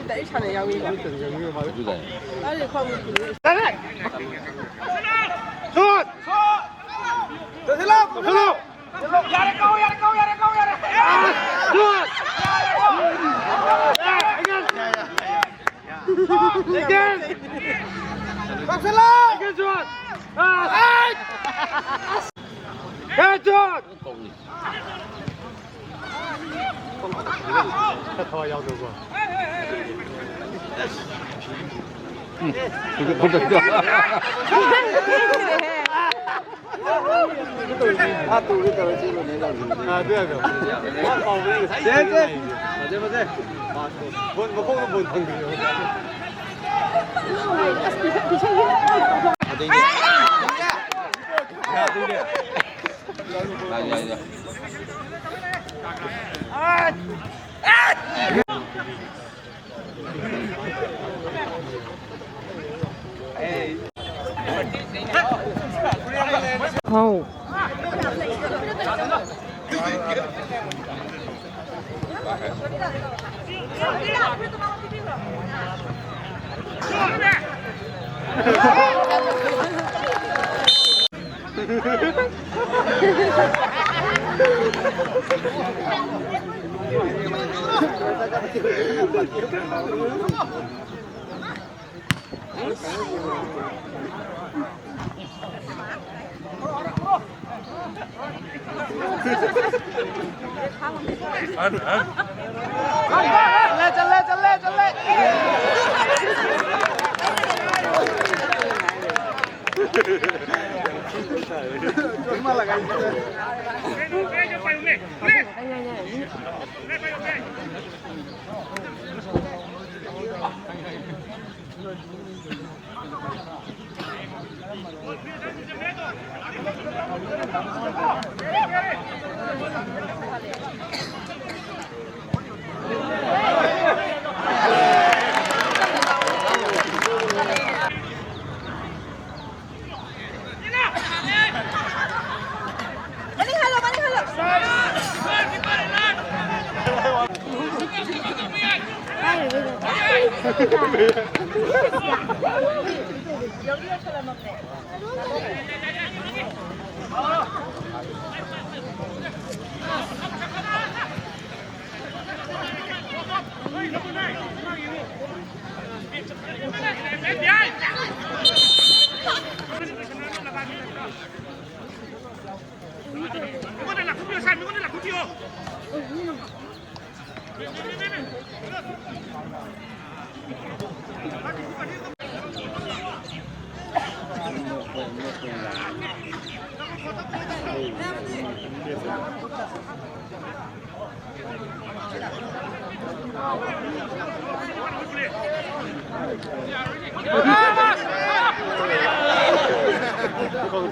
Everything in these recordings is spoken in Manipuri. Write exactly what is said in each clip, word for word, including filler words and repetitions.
ꯁꯤꯗ ꯑꯩ ꯁꯥꯟꯅ ꯌꯥꯎꯏꯕ꯫ ꯑꯗꯨꯗꯥꯏ꯫ ꯑꯩ ꯈꯣꯡꯎꯞ ꯄꯨꯔꯛꯑꯦ꯫ ꯆꯠꯂꯣ! ꯌꯥꯔꯦ, ꯀꯥꯎ, ꯌꯥꯔꯦ, ꯀꯥꯎ, ꯌꯥꯔꯦ, ꯀꯥꯎ, ꯌꯥꯔꯦ! ꯀꯥꯎꯁꯜꯂꯣ! ꯊꯋꯥꯏ ꯌꯥꯎꯗꯕ꯫ ꯍꯥꯎ꯫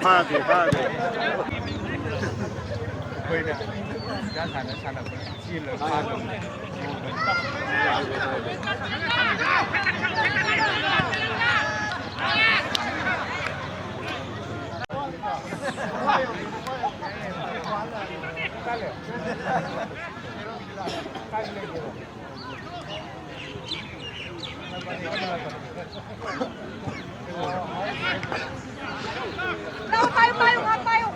ꯐꯥꯗꯦ, ꯐꯥꯗꯦ꯫ ꯑꯩꯈꯣꯏꯅ ꯏꯟꯖꯥꯡ ꯁꯥꯟꯅ ꯁꯥꯟꯅꯕ ꯆꯦꯜꯂꯒ ꯐꯥꯗꯕꯅꯦ꯫ ꯄꯥꯏꯌꯨ, ꯄꯥꯏꯌꯨ, ꯉꯥꯏꯍꯥꯛ ꯄꯥꯏꯌꯨ꯫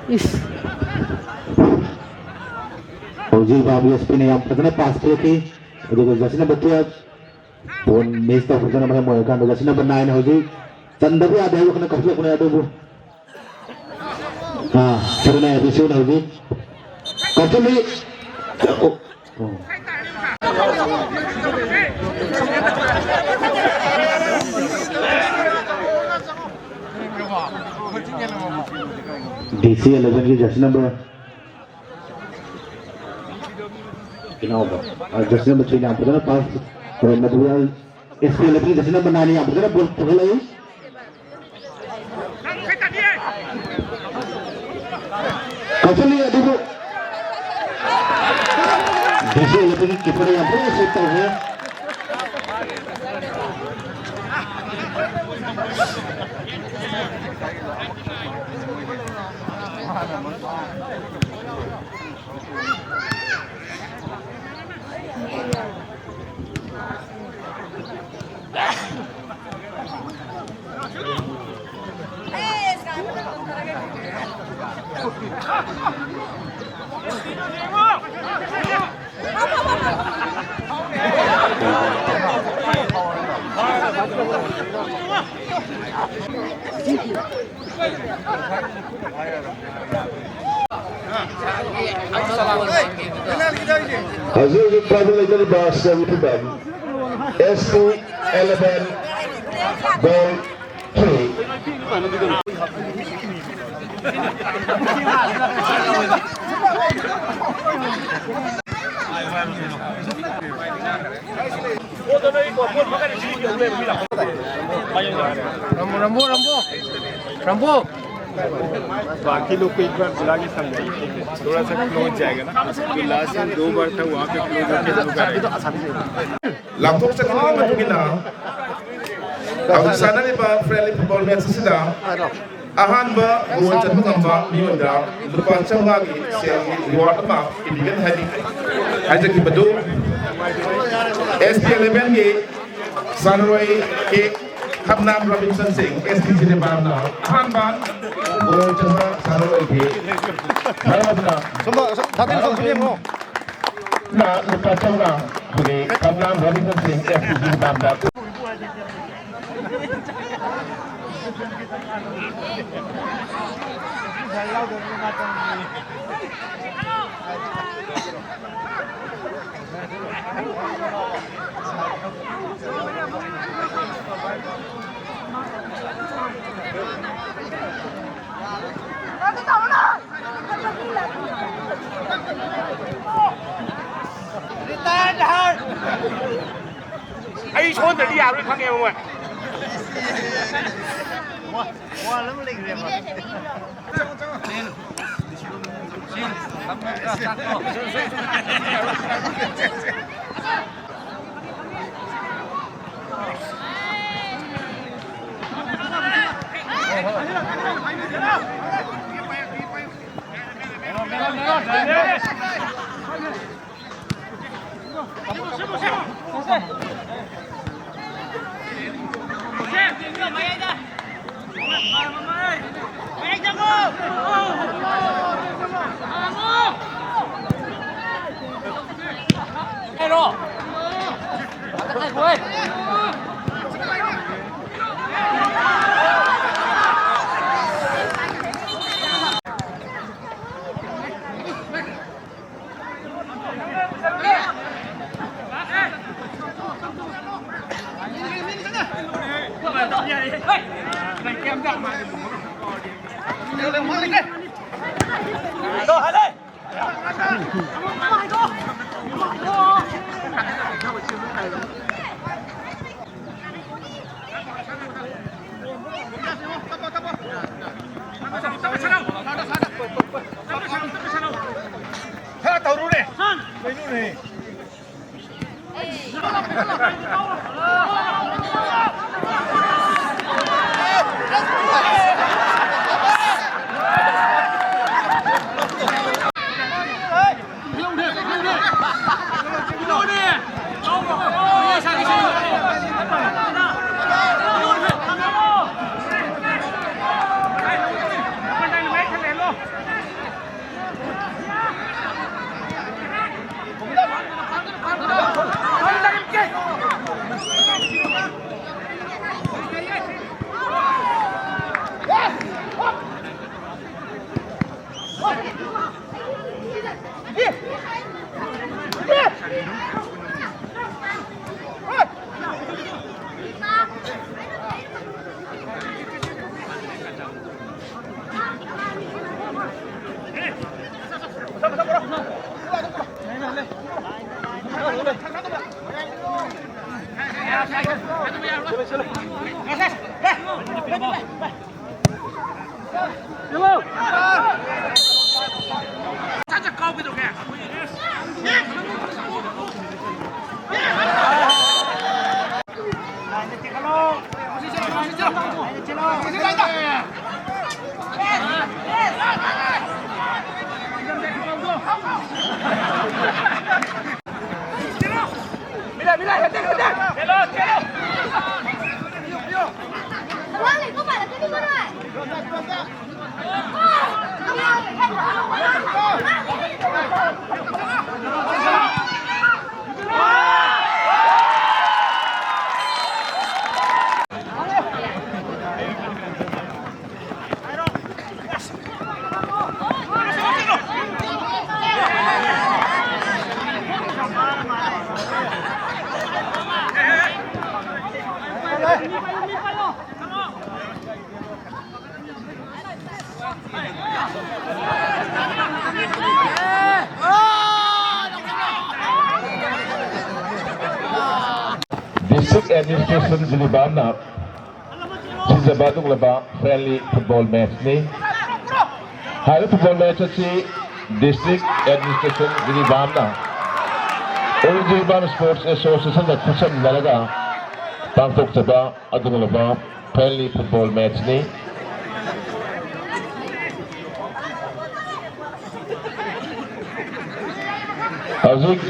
ꯏꯁ꯫ ꯍꯧꯖꯤꯛ ꯕꯥꯕꯨ ꯑꯦꯁ ꯄꯤꯅ ꯌꯥꯝ ꯐꯖꯅ ꯄꯥꯁ ꯄꯤꯔꯛꯈꯤ꯫ ꯑꯗꯨꯒ ꯖꯔꯁꯤ ꯅꯝꯕꯔ ꯇꯨꯌꯦꯜꯐ ꯕꯣꯜ ꯃꯤꯁ ꯇꯧꯈꯤꯕꯗꯨꯅ ꯃꯔꯝ ꯑꯣꯏꯔꯀꯥꯟꯗ ꯖꯔꯁꯤ ꯅꯝꯕꯔ ꯅꯥꯏꯟ ꯍꯧꯖꯤꯛ ꯆꯟꯗꯕ ꯌꯥꯗꯦ ꯍꯥꯏꯕ ꯋꯥꯈꯜꯅ ꯀꯥꯎꯁꯤꯜꯂꯛꯄꯅꯦ ꯑꯗꯨꯕꯨ, ꯑꯥ, ꯁꯔꯨꯅꯥꯏ ꯑꯗꯨꯁꯨ ꯍꯧꯖꯤꯛ ꯀꯥꯎꯁꯤꯜꯂꯤ꯫ ꯑꯣ, ꯑꯣ꯫ ꯗꯤ ꯁꯤ ꯑꯦꯂꯦꯚꯦꯟꯒꯤ ꯖꯔꯁꯤ ꯅꯝꯕꯔ ꯏꯅꯥꯎꯕ, ꯑ, ꯖꯔꯁꯤ ꯅꯝꯕꯔ ꯊ꯭ꯔꯤꯅ ꯌꯥꯝ ꯐꯖꯅ ꯄꯥꯁ ꯇꯧꯔꯝꯃꯤ, ꯑꯗꯨꯒ ꯑꯦꯁ ꯄꯤ ꯑꯦꯜ ꯑꯦꯐꯀꯤ ꯖꯔꯁꯤ ꯅꯝꯕꯔ ꯅꯥꯏꯟꯅ ꯌꯥꯝ ꯐꯖꯅ ꯕꯣꯜ ꯄꯨꯈꯠꯂꯛꯏ꯫ ꯀꯥꯎꯁꯜꯂꯤ ꯑꯗꯨꯕꯨ ꯕꯤ ꯁꯤ ꯑꯦꯜ ꯑꯦꯐꯀꯤ ꯀꯤꯄꯔꯗ ꯌꯥꯝ ꯐꯖꯅ ꯁꯦꯚ ꯇꯧꯈ꯭ꯔꯦ꯫ ꯍꯧꯖꯤꯛ ꯍꯧꯖꯤꯛ ꯐꯥꯎꯕ ꯂꯩꯅꯔꯤꯕ semi final, S T eleven goal three. Ramu, Ramu, Ramu, Ramu. बाकी लोग को एक बार बुला के समझाइए, थोड़ा सा क्लोज जाएगा ना, जो लास्ट टाइम दो बार था, वहाँ पे क्लोज होके हम लोग आ रहे हैं। ꯂꯥꯎꯊꯣꯛꯆꯈꯤꯕꯒꯤ ꯃꯇꯨꯡ ꯏꯟꯅ ꯍꯧꯖꯤꯛ ꯁꯥꯟꯅꯔꯤꯕ ꯐ꯭ꯔꯦꯟꯂꯤ ꯐꯨꯠꯕꯣꯜ ꯃꯦꯠꯆ ꯑꯁꯤꯗ ꯑꯍꯥꯟꯕ ꯒꯣꯜ ꯆꯟꯕ ꯉꯝꯕ ꯃꯤꯑꯣꯏꯗ ꯂꯨꯄꯥ ꯆꯥꯝꯃꯉꯥꯒꯤ ꯁꯦꯜꯒꯤ ꯔꯤꯋꯥꯔꯗ ꯑꯃ ꯄꯤꯕꯤꯒꯅꯤ ꯍꯥꯏꯕꯤ ꯍꯥꯏꯖꯈꯤꯕꯗꯨ ꯑꯦꯁ ꯇꯤ ꯑꯦꯂꯦꯚꯦꯟꯒꯤ ꯁꯥꯟꯅꯔꯣꯏ ꯀꯦ ꯈꯝꯅꯥꯝ ꯔꯣꯕꯤꯟꯁꯟ ꯁꯤꯡ, ꯑꯦꯁ ꯇꯤ ꯖꯤꯔꯤꯕꯥꯝꯅ ꯑꯍꯥꯟꯕ ꯒꯣꯜ ꯆꯟꯕ ꯁꯥꯟꯅꯔꯣꯏ ꯑꯣꯏꯈꯤ꯫ ꯃꯔꯝ ꯑꯗꯨꯅ ꯁꯣꯝꯗ, ꯁꯣꯝ, ꯊꯥꯗꯣꯛ, ꯁꯣꯝ ꯌꯦꯡꯉꯣ꯫ ꯂꯨꯄꯥ ꯆꯥꯝꯃꯉꯥ ꯑꯩꯈꯣꯏꯒꯤ ꯈꯝꯅꯥꯝ ꯔꯣꯕꯤꯟꯁꯟ ꯁꯤꯡ, ꯑꯦꯁ ꯇꯤ ꯖꯤꯔꯤꯕꯥꯝꯗ꯫ ꯑꯩ ꯁꯣꯟꯗ꯭ꯔꯗꯤ ꯌꯥꯔꯣꯏ ꯈꯪꯉꯦꯕ ꯃꯣꯏ꯫ ꯋꯥ-, ꯋꯥꯜ ꯑꯃ ꯂꯩꯈ꯭ꯔꯦꯕ꯫ ꯈꯔ ꯇꯧꯔꯨꯅꯦ꯫ ꯀꯩꯅꯣꯅꯦ꯫ District Administration ꯖꯤꯔꯤꯕꯥꯝꯅ ꯁꯤꯟꯖꯕ ꯑꯗꯨꯒꯨꯝꯂꯕ friendly football match ꯅꯤ꯫ ꯍꯥꯏꯔꯤꯕ football match ꯑꯁꯤ District Administration ꯖꯤꯔꯤꯕꯥꯝꯅ All Jiribam Sports Association ꯒ ꯈꯨꯠꯁꯝꯅꯔꯒ ꯄꯥꯡꯊꯣꯛꯆꯕ ꯑꯗꯨꯒꯨꯝꯂꯕ friendly football match ꯅꯤ꯫ ꯍꯧꯖꯤꯛ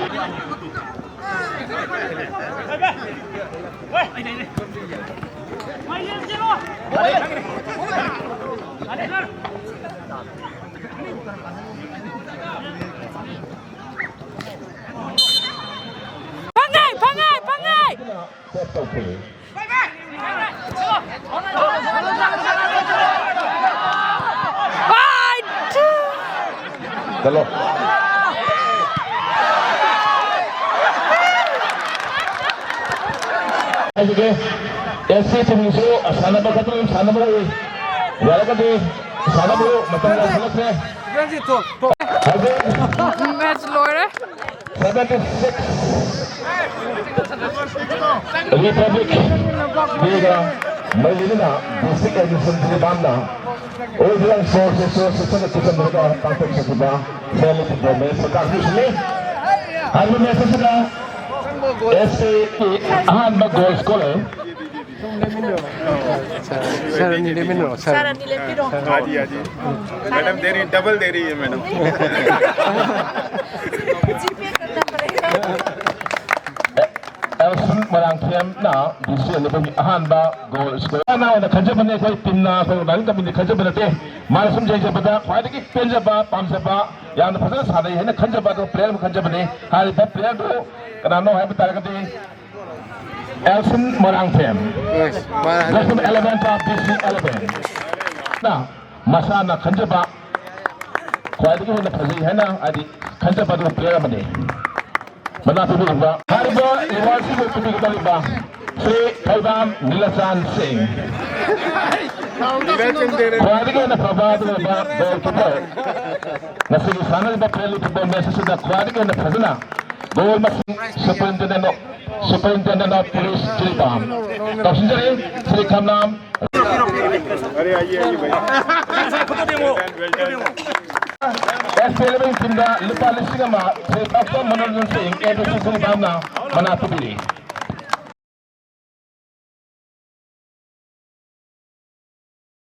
ꯐꯪꯉꯦ, ꯐꯪꯉꯦ, ꯐꯪꯉꯦ! ꯆꯠ ꯇꯧꯈ꯭ꯔꯦ꯫ ꯆꯠꯂꯣ꯫ ꯍꯥꯏꯖꯒꯦ, ꯑꯦꯁ ꯁꯤ ꯁꯤꯡꯁꯨ ꯁꯥꯟꯅꯕ ꯈꯛꯇꯪ ꯁꯥꯟꯅꯕ ꯑꯣꯏ꯫ ꯌꯥꯔꯒꯗꯤ ꯁꯥꯟꯅꯕ ꯃꯇꯝ ꯌꯧꯁꯤꯜꯂꯛꯇ꯭ꯔꯦ꯫ ꯍꯧꯖꯤꯛ ꯃꯦꯠꯆ ꯂꯣꯏꯔꯦ꯫ Seventy six Republic Day ꯒ ꯃꯔꯤ ꯂꯩꯅꯅ District Administration ꯖꯤꯔꯤꯕꯥꯝꯅ All Jiribam Sports Association ꯒ ꯈꯨꯠꯁꯝꯅꯔꯒ ꯄꯥꯡꯊꯣꯛꯆꯈꯤꯕ friendly football match ꯃꯇꯥꯡ ꯑꯁꯤꯅꯤ꯫ ꯍꯥꯏꯔꯤꯕ match ꯑꯁꯤꯗ ꯑꯦꯁ ꯁꯤ ꯒꯤ ꯑꯍꯥꯟꯕ goal scorer ꯁꯥꯔ, ꯁꯥꯔ ꯑꯅꯤ ꯂꯦꯞꯃꯤꯟꯅꯔꯣ, ꯁꯥꯔ꯫ ꯁꯥꯔ ꯑꯅꯤ ꯂꯦꯞꯄꯤꯔꯣ꯫ हाँ जी, हाँ जी। मैडम दे रही, डबल दे रही है मैडम। जीपे करना पड़ेगा। ꯑꯦꯜꯁꯟ ꯃꯣꯏꯔꯥꯡꯊꯦꯝꯅ ꯕꯤ ꯁꯤ ꯑꯦꯜ ꯑꯦꯐꯀꯤ ꯑꯍꯥꯟꯕ ꯒꯣꯜ ꯁ꯭ꯀꯣꯔ꯫ ꯃꯥꯅ ꯑꯣꯏꯅ ꯈꯟꯖꯕꯅꯦ, ꯑꯩꯈꯣꯏ ꯇꯤꯝꯅ, ꯑꯩꯈꯣꯏ ꯑꯣꯔꯒꯅꯥꯏꯖꯤꯡ ꯀꯃꯤꯇꯤꯅ ꯈꯟꯖꯕ ꯅꯠꯇꯦ꯫ ꯃꯥꯅ ꯁꯨꯝ ꯌꯦꯡꯖꯕꯗ ꯈ꯭ꯋꯥꯏꯗꯒꯤ ꯄꯦꯟꯖꯕ, ꯄꯥꯝꯖꯕ, ꯌꯥꯝꯅ ꯐꯖꯅ ꯁꯥꯟꯅꯩ ꯍꯥꯏꯅ ꯈꯟꯖꯕ ꯑꯗꯨ ꯄ꯭ꯂꯦꯌꯔ ꯑꯃ ꯈꯟꯖꯕꯅꯤ꯫ ꯍꯥꯏꯔꯤꯕ ꯄ꯭ꯂꯦꯌꯔꯗꯨ ꯀꯅꯥꯅꯣ ꯍꯥꯏꯕ ꯇꯥꯔꯒꯗꯤ ꯑꯦꯜꯁꯟ ꯃꯣꯏꯔꯥꯡꯊꯦꯝ꯫ ꯃꯥꯅ ꯖꯔꯁꯤ ꯑꯦꯂꯦꯚꯦꯟ ꯇꯥ ꯕꯤ ꯁꯤ ꯑꯦꯂꯦꯚꯦꯟ꯫ ꯅ ꯃꯁꯥꯅ ꯈꯟꯖꯕ ꯈ꯭ꯋꯥꯏꯗꯒꯤ ꯍꯦꯟꯅ ꯐꯖꯩ ꯍꯥꯏꯅ ꯍꯥꯏꯗꯤ ꯈꯟꯖꯕ ꯑꯗꯨꯒ ꯄ꯭ꯂꯦꯌꯔ ꯑꯃꯅꯤ꯫ ꯃꯅꯥ ꯄꯤꯕꯤꯔꯤꯕ ꯍꯥꯏꯔꯤꯕ ꯔꯤꯋꯥꯔꯗꯁꯤꯕꯨ ꯄꯤꯕꯤꯒꯗꯧꯔꯤꯕ ꯁ꯭ꯔꯤ ꯊꯧꯗꯥꯝ ꯅꯤꯂꯆꯥꯟ ꯁꯤꯡ꯫ ꯈ꯭ꯋꯥꯏꯗꯒꯤ ꯍꯦꯟꯅ ꯐꯕ ꯑꯗꯨꯒꯨꯝꯂꯕ ꯒꯣꯜ ꯀꯤꯄꯔ꯫ ꯉꯁꯤꯒꯤ ꯁꯥꯟꯅꯔꯤꯕ ꯐ꯭ꯔꯦꯟꯂꯤ ꯐꯨꯠꯕꯣꯜ ꯃꯦꯠꯆ ꯑꯁꯤꯗ ꯈ꯭ꯋꯥꯏꯗꯒꯤ ꯍꯦꯟꯅ ꯐꯖꯅ ꯒꯣꯜ ꯃꯁꯤꯡ superintendent of, superintendent of police Jiribam ꯇꯧꯁꯤꯟꯖꯔꯤ꯫ Shri Khamnam S P L ꯇꯤꯝꯗ ꯂꯨꯄꯥ ꯂꯤꯁꯤꯡ ꯑꯃ ꯁ꯭ꯔꯤ ꯗꯣꯛꯇꯔ ꯃꯅꯣꯔꯟꯖꯟ ꯁꯤꯡ, ꯑꯦ ꯕꯤ ꯁꯤ ꯖꯤꯔꯤꯕꯥꯝꯅ ꯃꯅꯥ ꯄꯤꯕꯤꯔꯤ꯫